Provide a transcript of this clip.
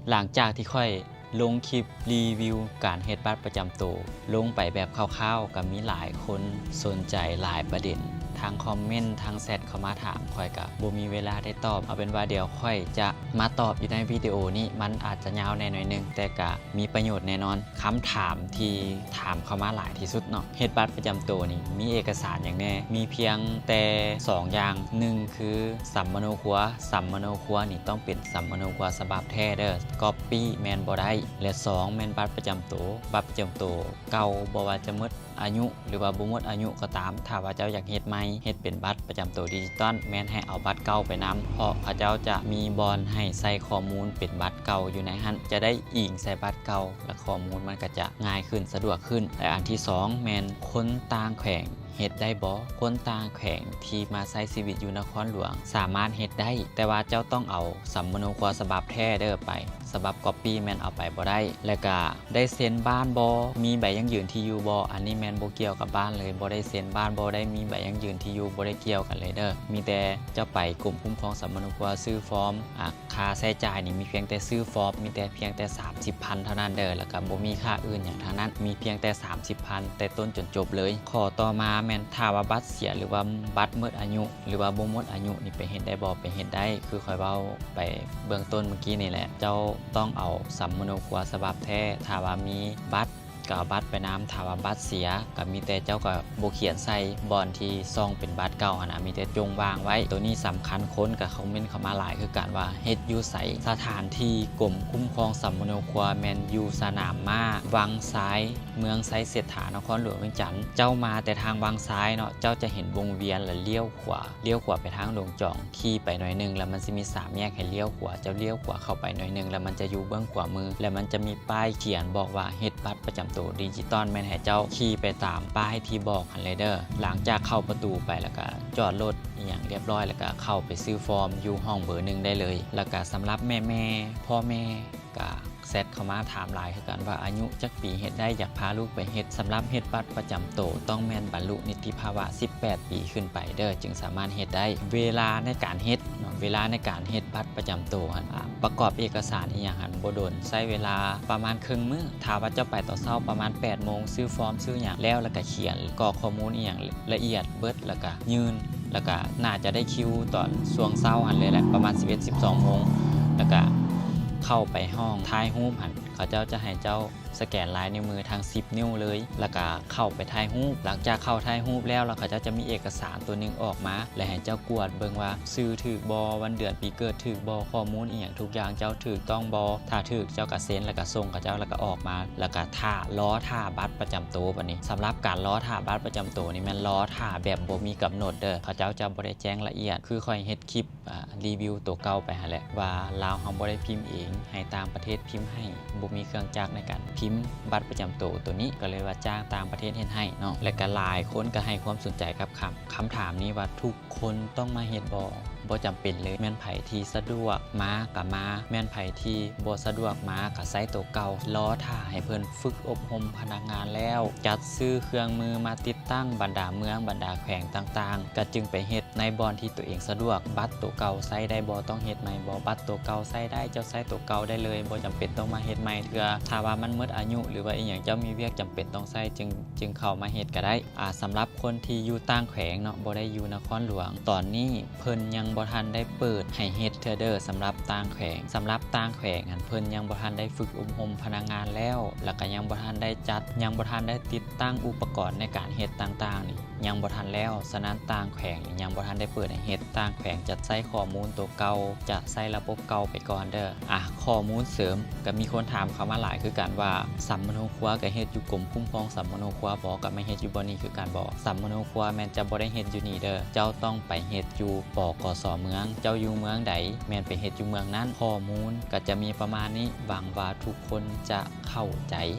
ຫຼັງຈາກທີ່ຂ້ອຍລົງຄລິບຣີວິວການເຮັດບັດປະຈຳໂຕລົງໄປແບບຄ່າວໆ ກໍມີຫຼາຍຄົນສົນໃຈຫຼາຍປະເດັນ ທັງຄອມເມັນ ທັງແຊັດເຂົ້າມາຖາມ ຂ້ອຍກໍບໍ່ມີເວລາໄດ້ຕອບ. ເອົາເປັນວ່າດຽວຂ້ອຍຈະມາຕອບຢູ່ໃນວິດີໂອນີ້ ມັນອາດຈະຍາວແດ່ໜ້ອຍໜຶ່ງ ແຕ່ກໍມີປະໂຫຍດແນ່ນອນ. ຄຳຖາມທີ່ຖາມເຂົ້າມາຫຼາຍທີ່ສຸດເນາະ ເຮັດບັດປະຈຳໂຕນີ້ມີເອກະສານຫຍັງແດ່? ມີພຽງແຕ່ສອງຢ່າງ ໜຶ່ງຄືສຳມະໂນຄົວ. ສຳມະໂນຄົວນີ້ຕ້ອງເປັນສຳມະໂນຄົວສະບັບແທ້ເດີ້ ກັອບປີ້ແມ່ນບໍ່ໄດ້ ແລະ ສອງ ແມ່ນບັດປະຈຳໂຕ. ບັດປະຈຳໂຕເກົ່າ ບໍ່ວ່າຈະໝົດອາຍຸ ຫຼືວ່າບໍ່ໝົດອາຍຸກໍຕາມ ຖ້າວ່າເຈົ້າຢາກເຮັດໃໝ່ ເຮັດເປັນບັດປະຈຳໂຕດິຈິຕອນ ແມ່ນໃຫ້ເອົາບັດເກົ່າໄປນຳ ເພາະເຂົາເຈົ້າຈະມີບ່ອນໃຫ້ໃສ່ຂໍ້ມູນເປັນບັດເກົ່າຢູ່ໃນຫັ້ນ ຈະໄດ້ອີງໃສ່ບັດເກົ່າ ແລະ ຂໍ້ມູນມັນກໍຈະງ່າຍຂຶ້ນ ສະດວກຂຶ້ນ. ແລະ ອັນທີສອງ ແມ່ນຄົນຕ່າງແຂວງເຮັດໄດ້ບໍ່? ຄົນຕ່າງແຂວງທີ່ມາໃຊ້ຊີວິດຢູ່ນະຄອນຫຼວງສາມາດເຮັດໄດ້ ແຕ່ວ່າເຈົ້າຕ້ອງເອົາສຳມະໂນຄົວສະບັບແທ້ເດີ້ໄປ ສະບັບກັອບປີ້ແມ່ນເອົາໄປບໍ່ໄດ້. ແລະກະໄດ້ເຊັນບ້ານບໍ່? ມີໃບຢັ້ງຢືນທີ່ຢູ່ບໍ່? ອັນນີ້ແມ່ນບໍ່ກ່ຽວກັບບ້ານເລີຍ ບໍ່ໄດ້ເຊັນບ້ານ ບໍ່ໄດ້ມີໃບຢັ້ງຢືນທີ່ຢູ່ ບໍ່ໄດ້ກ່ຽວກັນເລີຍເດີ້. ມີແຕ່ເຈົ້າໄປກົມຄຸ້ມຄອງສຳມະໂນຄົວ ຊື້ຟອມ ອາ ຄ່າໃຊ້ຈ່າຍນີ້ມີພຽງແຕ່ຊື້ຟອມ ມີແຕ່ພຽງແຕ່ສາມສິບພັນເທົ່ານັ້ນເດີ້ ແລ້ວກໍບໍ່ມີຄ່າອື່ນຫຍັງທັງນັ້ນ ມີພຽງແຕ່ສາມສິບພັນ ແຕ່ຕົ້ນຈົນຈົບເລີຍ. ຂໍ້ຕໍ່ມາແມ່ນ ຖ້າວ່າບັດເສຍ ຫຼືວ່າບັດໝົດອາຍຸ ຫຼືວ່າບໍ່ໝົດອາຍຸນີ້ ໄປເຮັດໄດ້ບໍ່? ໄປເຮັດໄດ້ ຄືຂ້ອຍເວົ້າໄປເບື້ອງຕົ້ນມື້ກີ້ນີ້ແຫຼະ ເຈົ້າຕ້ອງເອົາສຳມະໂນຄົວສະບັບແທ້. ຖ້າວ່າມີບັດ ກໍເອົາບັດໄປນຳ ຖ້າວ່າບັດເສຍ ກໍມີແຕ່ເຈົ້າກໍບໍ່ຂຽນໃສ່ບ່ອນທີ່ຊ່ອງເປັນບັດເກົ່າຫັ້ນນະ ມີແຕ່ຈົ່ງວາງໄວ້. ໂຕນີ້ສຳຄັນ ຄົນກໍຄອມເມັນເຂົ້າມາຫຼາຍຄືກັນວ່າ ເຮັດຢູ່ໃສ? ສະຖານທີ່ກົມຄຸ້ມຄອງສຳມະໂນຄົວແມ່ນຢູ່ສະໜາມມ້າວັງຊາຍ ເມືອງໄຊເສດຖາ ນະຄອນຫຼວງວຽງຈັນ. ເຈົ້າມາແຕ່ທາງວັງຊາຍເນາະ ເຈົ້າຈະເຫັນວົງວຽນ ແລະ ລ້ຽວຂວາ ລ້ຽວຂວາໄປທາງດົງຈອງ ຂີ່ໄປໜ້ອຍໜຶ່ງ ແລ້ວມັນຊິມີສາມແຍກໃຫ້ລ້ຽວຂວາ ເຈົ້າລ້ຽວຂວາເຂົ້າໄປໜ້ອຍໜຶ່ງ ແລ້ວມັນຈະຢູ່ເບື້ອງຂວາມື ແລ້ວມັນຈະມີປ້າຍຂຽນບອກວ່າເຮັດບັດປະຈຳໂຕດິຈິຕອນ ແມ່ນໃຫ້ເຈົ້າຂີ່ໄປຕາມປ້າຍທີ່ບອກຫັ້ນເລີຍເດີ້. ຫຼັງຈາກເຂົ້າປະຕູໄປ ແລ້ວກະຈອດລົດອີ່ຫຍັງລຽບຮ້ອຍ ແລ້ວກະເຂົ້າໄປຊື້ຟອມຢູ່ຫ້ອງເບີໜຶ່ງໄດ້ເລີຍ. ແລ້ວກະສຳລັບແມ່ໆ ພໍ່ແມ່ ກະແຊັດເຂົ້າມາຖາມຫຼາຍຄືກັນວ່າ ອາຍຸຈັກປີເຮັດໄດ້? ຢາກພາລູກໄປເຮັດ. ສຳລັບເຮັດບັດປະຈຳໂຕ ຕ້ອງແມ່ນບັນລຸນິຕິພາວະສິບແປດປີຂຶ້ນໄປເດີ້ ຈຶ່ງສາມາດເຮັດໄດ້. ເວລາໃນການເຮັດເນາະ ເວລາໃນການເຮັດບັດປະຈຳໂຕຫັ້ນ ອາ ປະກອບເອກະສານອີ່ຫຍັງຫັ້ນບໍ່ດົນ ໃຊ້ເວລາປະມານເຄິ່ງມື້. ຖ້າວ່າເຈົ້າໄປຕອນເຊົ້າປະມານແປດໂມງ ຊື້ຟອມ ຊື້ຫຍັງແລ້ວ ແລ້ວກະຂຽນ ກອກຂໍ້ມູນອີ່ຫຍັງລະອຽດເບິດ ແລ້ວກະຍື່ນ ແລ້ວກະໜ້າຈະໄດ້ຄິວຕອນຊ່ວງເຊົ້າຫັ້ນເລີຍແຫຼະ ປະມານສິບເອັດ ສິບສອງໂມງ ແລ້ວກະເຂົ້າໄປຫ້ອງຖ່າຍຮູບຫັ້ນ ເຂົາເຈົ້າຈະໃຫ້ເຈົ້າສະແກນລາຍນິ້ວມືທັງສິບນິ້ວເລີຍ ແລ້ວກະເຂົ້າໄປຖ່າຍຮູບ. ຫຼັງຈາກເຂົ້າຖ່າຍຮູບແລ້ວ ແລ້ວເຂົາເຈົ້າຈະມີເອກະສານຕົວໜຶ່ງອອກມາ ແລະ ໃຫ້ເຈົ້າກວດເບິ່ງວ່າຊື່ຖືກບໍ່, ວັນເດືອນປີເກີດຖືກບໍ່, ຂໍ້ມູນອີ່ຫຍັງທຸກຢ່າງເຈົ້າຖືກຕ້ອງບໍ່. ຖ້າຖືກເຈົ້າກະເຊັນ ແລ້ວກະສົ່ງເຂົາເຈົ້າ ແລ້ວກະອອກມາ ແລ້ວກະຖ້າ ລໍຖ້າບັດປະຈຳໂຕ. ບາດນີ້ສຳລັບການລໍຖ້າບັດປະຈຳໂຕນີ້ແມ່ນລໍຖ້າແບບບໍ່ມີກຳນົດເດີ້ ເຂົາເຈົ້າຈະບໍ່ໄດ້ແຈ້ງລະອຽດ ຄືຂ້ອຍເຮັດຄລິບ ອາ ຣີວິວໂຕເກົ່າໄປຫັ້ນແຫຼະ ວ່າລາວເຮົາບໍ່ໄດ້ພິມເອງ ໃຫ້ຕ່າງປະເທດພິມໃຫ້ ບໍ່ມີເຄື່ອງຈັກໃນການພິມບັດປະຈຳໂຕໂຕນີ້ ກໍເລີຍວ່າຈ້າງຕ່າງປະເທດເຮັດໃຫ້ເນາະ. ແລະກະຫຼາຍຄົນກະໃຫ້ຄວາມສົນໃຈກັບຄຳ ຄຳຖາມນີ້ວ່າ ທຸກຄົນຕ້ອງມາເຮັດບໍ່? ບໍ່ຈຳເປັນເລີຍ ແມ່ນໃຜທີ່ສະດວກມາກະມາ ແມ່ນໃຜທີ່ບໍ່ສະດວກມາກະໃຊ້ໂຕເກົ່າ ລໍຖ້າໃຫ້ເພິ່ນຝຶກອົບຮົມພະນັກງານແລ້ວ ຈັດຊື້ເຄື່ອງມືມາຕິດຕັ້ງບັນດາເມືອງ ບັນດາແຂວງຕ່າງໆ ກະຈຶ່ງໄປເຮັດ ໃນບ່ອນທີ່ຕົວເອງສະດວກ. ບັດໂຕເກົ່າໃຊ້ໄດ້ບໍ່? ຕ້ອງເຮັດໃໝ່ບໍ່? ບັດໂຕເກົ່າໃຊ້ໄດ້ ເຈົ້າໃຊ້ໂຕເກົ່າໄດ້ເລີຍ ບໍ່ຈຳເປັນຕ້ອງມາເຮັດໃໝ່ເທື່ອ. ຖ້າວ່າມັນໝົດອາຍຸ ຫຼືວ່າອີ່ຫຍັງ ເຈົ້າມີວຽກຈຳເປັນຕ້ອງໃຊ້ ຈຶ່ງ ຈຶ່ງເຂົ້າມາເຮັດກະໄດ້. ອາ ສຳລັບຄົນທີ່ຢູ່ຕ່າງແຂວງເນາະ ບໍ່ໄດ້ຢູ່ນະຄອນຫຼວງ ຕອນນີ້ເພິ່ນຍັງບໍ່ທັນໄດ້ເປີດໃຫ້ເຮັດເທື່ອເດີ້ ສຳລັບຕ່າງແຂວງ. ສຳລັບຕ່າງແຂວງຫັ້ນ ເພິ່ນຍັງບໍ່ທັນໄດ້ຝຶກອົບຮົມພະນັກງານແລ້ວ ແລ້ວກະຍັງບໍ່ທັນໄດ້ຈັດ ຍັງບໍ່ທັນໄດ້ຕິດຕັ້ງອຸປະກອນໃນການເຮັດຕ່າງໆນີ້ ຍັງບໍ່ທັນແລ້ວ. ສະນັ້ນຕ່າງແຂວງຍັງບໍ່ທັນໄດ້ເປີດໃຫ້ເຮັດ ຕ່າງແຂວງຈະໃຊ້ຂໍ້ມູນໂຕເກົ່າ ຈະໃຊ້ລະບົບເກົ່າໄປກ່ອນເດີ້. ອາ ຂໍ້ມູນເສີມ ກະມີຄົນຖາມເຂົ້າມາຫຼາຍຄືກັນວ່າ ສຳມະໂນຄົວກະເຮັດຢູ່ກົມຄຸ້ມຄອງສຳມະໂນຄົວບໍ່? ກະມາເຮັດຢູ່ບ່ອນນີ້ຄືກັນບໍ່? ສຳມະໂນຄົວແມ່ນຈະບໍ່ໄດ້ເຮັດຢູ່ນີ້ເດີ້ ເຈົ້າຕ້ອງໄປເຮັດຢູ່ ປກສ ເມືອງ. ເຈົ້າຢູ່ເມືອງໃດ ແມ່ນໄປເຮັດຢູ່ເມືອງນັ້ນ. ຂໍ້ມູນກະຈະມີປະມານນີ້ ຫວັງວ່າທຸກຄົນຈະ ເຂົ້າໃຈ.